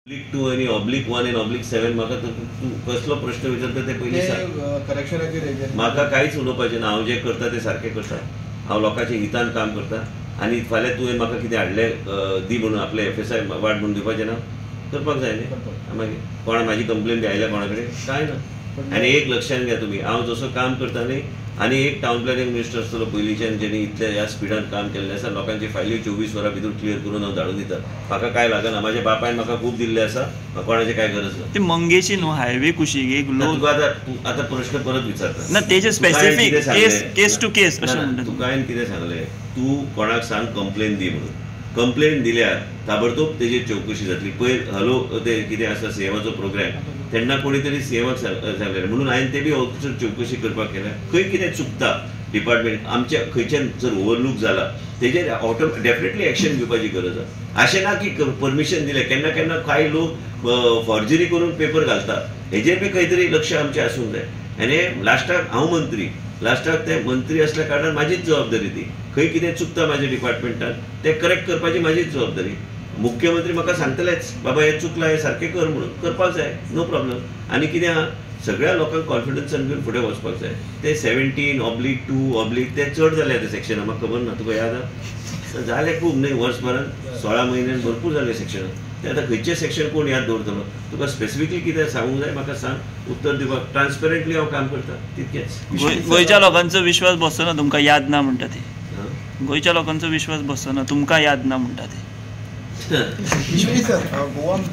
Oblique 2 आनी oblique 1 आनी oblique 7 म्हाका तूं कसलो प्रश्न विचारता ते पयलीं सांग. करेक्शनाचेर म्हाका कांयच उलोवपाचें ना. हांव जें करता तें सारकें करता. हांव लोकांच्या हितान काम करता. आनी फाल्यां तुवें म्हाका कितें हाडलें दी म्हणून आपलें FSI वाट म्हणून दिवपाचें ना, करपाक जाय न्ही. मागीर कोणा म्हाजी कंप्लेन बी आयल्या कोणा कडेन कांय ना. आनी एक लक्षांत घ्या तुमी, हांव जसो काम करता न्ही, आनी एक टावन प्लॅनिंग मिनिस्टर आसतलो पयलींच्यान जेणी इतल्या ह्या स्पिडान काम केल्लें आसा, लोकांची फायली 24 वरां भितर क्लियर करून हांव धाडून दिता. म्हाका कांय लागना, म्हाज्या बापायन म्हाका खूब दिल्लें आसा, म्हाका कोणाची कांय गरज ना. ती मंगेशी न्हू हायवे कुशीक एक लोक. तुका आतां तूं आतां प्रश्न परत विचारता ना तेजे स्पेसिफीक केस टू केस अशें म्हणटा. तुका हांवें कितें सांगलें, तूं कोणाक सांग कंप्लेन दी म्हणून. कंप्लेन दिल्यार ताबडतोब तेजेर चवकशी जातली. पयर हलो ते कितें आसा सीएमाचो प्रोग्राम, तेन्ना कोणी तरी सीएमाक सांगलें म्हणून हांवें ते बी चवकशी करपाक केल्या. खंय कितें चुकता डिपार्टमेंट आमच्या खंयच्यान जर ओवरलूक जाला तेजेर ऑटो डेफिनेटली एक्शन घेवपाची गरज आसा. अशें ना की परमिशन दिलें, केन्ना केन्ना कांय लोक फॉर्जरी करून पेपर घालता, हेजेर बी खंय तरी लक्ष आमचें आसूंक जाय. आनी लास्टाक हांव मंत्री, लास्टाक ते मंत्री असल्या कारणान म्हाजीच जबाबदारी ती, खंय कितें चुकता म्हाज्या डिपार्टमेंटान तें करेक्ट करपाची म्हाजीच जबाबदारी. मुख्यमंत्री म्हाका सांगतलेच बाबा हें चुकलां हें सारकें कर म्हणून, करपाक जाय, नो प्रॉब्लम. आनी कितें आहा, सगळ्या लोकांक कॉन्फिडन्सान घेवन फुडें वचपाक जाय. ते 17/2 ते चड जाले आतां सेक्शनां, म्हाका खबर ना, तुका याद आहा? जालें खूब न्ही, वर्सभरान 16 म्हयन्यान भरपूर जाले सेक्शनां. ते आतां खंयचें सेक्शन कोण याद दवरतलो? तुका स्पेसिफिकली कितें सांगूंक जाय म्हाका सांग, उत्तर दिवपाक ट्रान्सपेरंटली हांव काम करता तितकेंच. गोंयच्या लोकांचो विश्वास बसना ना तुमकां याद ना म्हणटा ते. गोंयच्या लोकांचो विश्वास बसना तुमकां याद ना म्हणटा ते. गोवा.